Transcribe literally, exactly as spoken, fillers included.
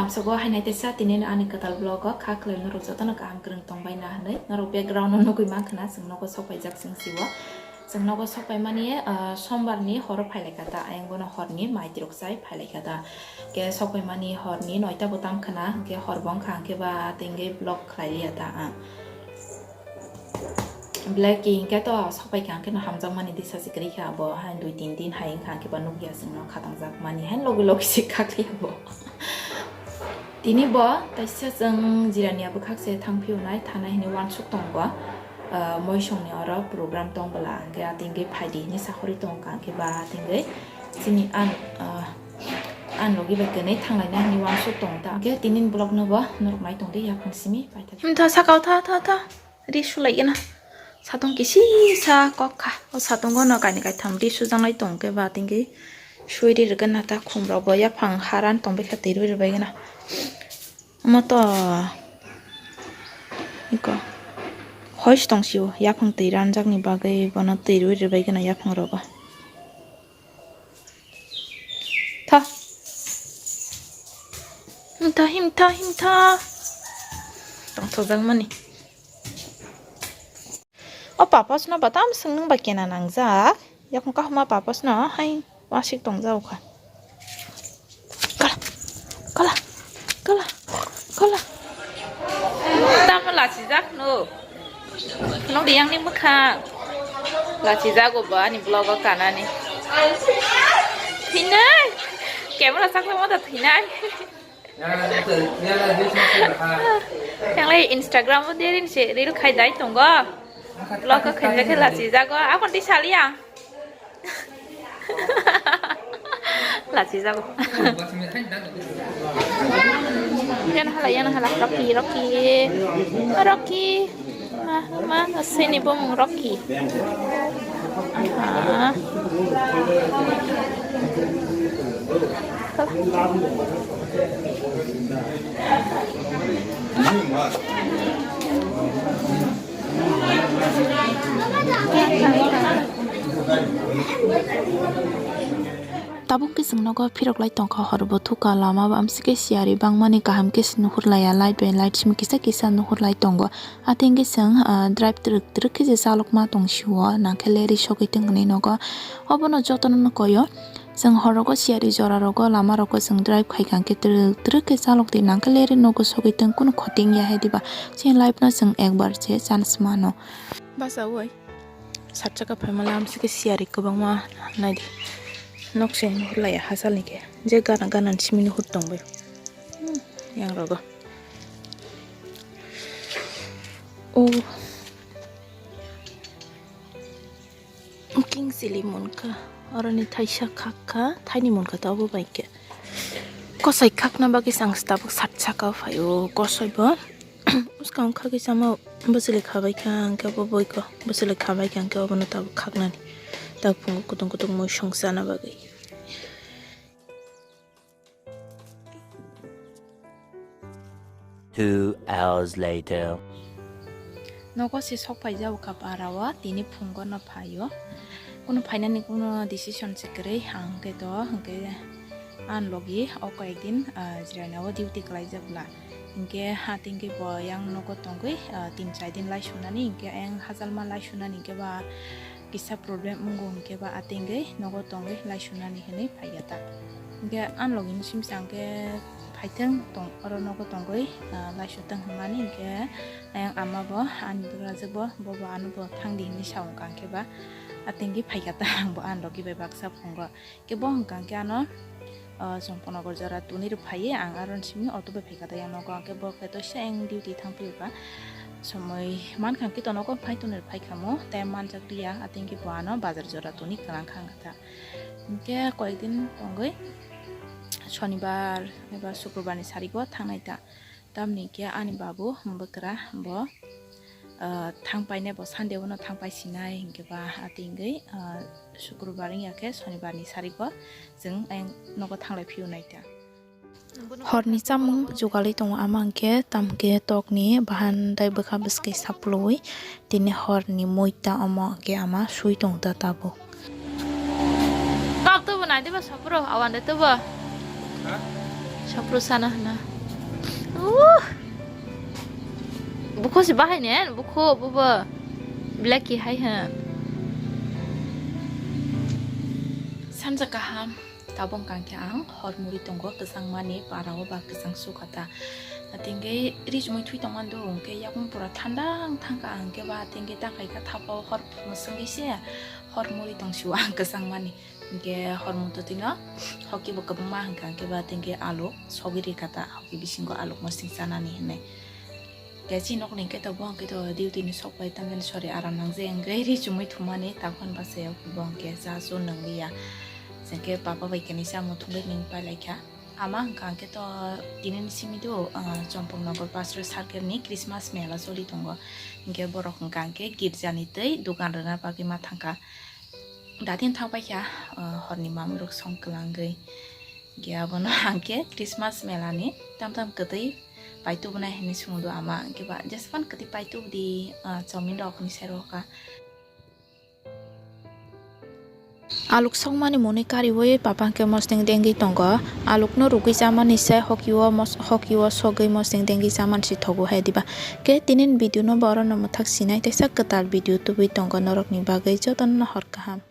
Amsogo hai nai teisa tini ani kwtal vlog o kha khlai norok jotono kaham kwrwng tongbai na hwnwi norok background no nugwi mankha na chwng nogo sok paijak chwng siwo. Chwng nogo sok paimani, ah, sombar ni horo phailaikha ta, ayang bono horni mai tirok chai phailaikha ta. Ke sok paimani horni noita bo tamkha na, ke hor bo wngkha, hwnkhe ba tengwi vlog khlai liya ta ang. Black ink to sok paikha, hwnkhe no hamjakmani disa se kwrwi kha, abo hai dui tin din hai wngkha, hwnkhe ba nukya chwngno khatangjak mani, hai logi logi se khakliya bo. Tini bo taisa chwng jirani abo khakse thang phiyunai, thana hini wansuk tongo. Ah, moisongni oro program tong bwla, hwnkhe atingwi phaidi hini sakhorwi tongkha, hwnkhe ba atingwi chini an, ah, an logi bai kwnwi thanglaina hini wansuk tongo ta. Hwnkhe tini vlog no bo norok nai tongdi yaphang simi paithak. Himtha sakao tha, tha, tha. Ri sulaigwna. Satung kisisa kok kha. O satungo no kainwi kaitham ri sujaknai tong khe ba tingwi sui ri rwgwna ta khum rok bo yaphang haran tongbaikha twi rwi rwbaigwna. Omo to iko hois tong sio yaphang twi ranjakni bagwi bono twi rwi rwbaigwna yaphang rogo. Tha. Himtha, himtha, himtha. Tongthokjakmani. O papasno batam swngnang ba kena nangjak. Yakung kahuma papasno hai wasik tongjago kha. Kala, kala, kala, kala. Tamo lachijak no. Nokdi yangni mwkhang. Lachijago bo ani vlog o kanani. Thinai. Camera sakla mo da thinai. Yang lai Instagram o derin se reel khai dai tongo. Vlog o khaina khe lachijago. Akon ti saliya. Lachijago. Yana hala, yana hala. Rocky, Rocky. Rocky. Ma, ma, sini bumung Rocky. Aha. Tabuk khe chwng nogo phirok lai tongkha, hor bo thukha, lama bo amsike siyari bangmani kaham khe se nuhur laiya, light bai light simi kisa kisa nuhur lai tongo. Ateng khe chwng, ah, drive twrwk twrwk khe se chalok ma tong sio, nang khe leri sogwi tong hwnwi nogo. Obono jotono no koyo. Chwng horogo siyari jora rogo lama rogo chwng drive khai kha hwnkhe twrwk twrwk khe chalok di nang khe leri nogo sogwi tong kunu khoting ya hai diba. Chini life no chwng ekbar se chance mano. Basa oi. Sat chaka phaima lam sike siyari kwbangma naidi. Nok se nuhur laiya hachal ni khe. Je gana gana ni simi nuhur tong bai. Hmm, yang rogo. Oh. King chili munkha. Oroni thaisa khakha, thaini munkha ta obo bai khe. Kosoi khakna bagwi chwng tabuk sat chaka phaio. Kosoi bo. Bwskang kha khe chama bwchwlwi khabai kha, hwnkhe bo boiko bwchwlwi khabai kha, hwnkhe obono tabuk khaknani. Tabuk phungo kutung kutung muisung chana bagwi. Two hours later. Nogo se sok phai jao kha para o, tini phungo no phaio. Kuno phainani kuno decision se kwrwi, ang hwnkhe to, hwnkhe Ang logi o koyekdin, ah, jwraina o duty kwlaijak bwla. Hinkhe hatingkhe bo yang nogo tongwi, ah, tin char din lai sunani, hinkhe ayang hajalma lai sunani hinkhe ba kisa problem wngo hinkhe ba atingwi nogo tongwi lai sunani hinwi phaiya ta. Hinkhe ang logi ni simi sa hinkhe phaithwng tong, oro nogo tongwi, ah, lai sutwng hwnmani hinkhe ayang ama bo ani bwrajwk bo, bo bo ano bo thangdi hinwi sa wngkha hinkhe ba atingwi phaikha ta ang bo ang logi bai baksa phungo. Khe bo hwnkha khe ano, ah, Chomponagar jora tuni rw phaiwi ang aro simi auto bai phaikha ta yang nogo, hwnkhe bo khe to se ang duty thang phiyokha. Somoi mankha khe to nogo phai tuni rw phaikha mo, tei manjak liya, atingkhe bo ano bazar jora tuni kwlang kha wngkha ta. Hinkhe koyekdin tongwi Shonibar eba Sukrobar ni sarigo thangnai ta. Tamni khe ani babu bwkra bo, ah, thang painai, bo Sunday o no thang pai sinai hinkhe ba atingwi, ah, Sukrobar wngya khe Shonibar ni sarigo chwng ayang nogo thanglai phiyunai ta. Horni chamung jugalwi tongo, ama hinkhe tamo khe tokni bahan tei bwkha bwskwi saplwi tini horni muita omo hinkhe ama swi tongo ta tabuk. Kok tubu nai diba sopro, awan de tubu. Ha? Sopro sana hana. Uh. Bukho se bahai ne, bukho bubo blacky hai ha. Sanja kaham, tabuk hwnkha khe ang hor muri tongo, kwchangmani para o ba kwchang sukha ta. Tengke ri chumui thui tongmani do, hwnkhe yakung pura thanda wng thangkha, hwnkhe ba tengke ta khaikha thapa o hor mwswngwi se hor muri tong sio ang kwchangmani. Hwnkhe hor muto tino hoki bo kwbangma hwnkha, hwnkhe ba tengke aluk sogwi rikha ta, hoki bisingo aluk mwswng chanani hinwi. Khe chini nokni hwnkhe to bo hwnkhe to duty ni sok pai tamjani sori aram nang je hwnkhe ri chumui thumani takhon bachai o bo hwnkhe cha chu nang liya. Hwnkhe papa bai khe ni chamung thungwi ning pai lai kha. Ama hwnkha hwnkhe to tini ni simi do, ah, Champaknagar Pastor Circle ni Christmas mela choli tongo. Hwnkhe borok hwnkha hwnkhe girja ni twi dukan rwna bagwi ma thangkha. Datin thang paikha, ah, horni mamwi rok song kwlangwi. Hwnkhe abono hwnkhe Christmas mela ni tam tam kwtwi paitubunai hinwi swngdo ama. Hwnkhe ba jespan kwtwi paitubudi, ah, chowmin rok hinwi sai rokha. Aluk sokmani mwnwi kariwi papa hwnkhe mosning dengwi tongo. Alukno rugwi chamani se hoki o mos-, hoki o sogwi mosning dengwi chamani se thogo hai diba. Khe tinin video no borok no mwthak sinai teisa kwtal video tubui tongo norokni bagwi jotono hor kaham.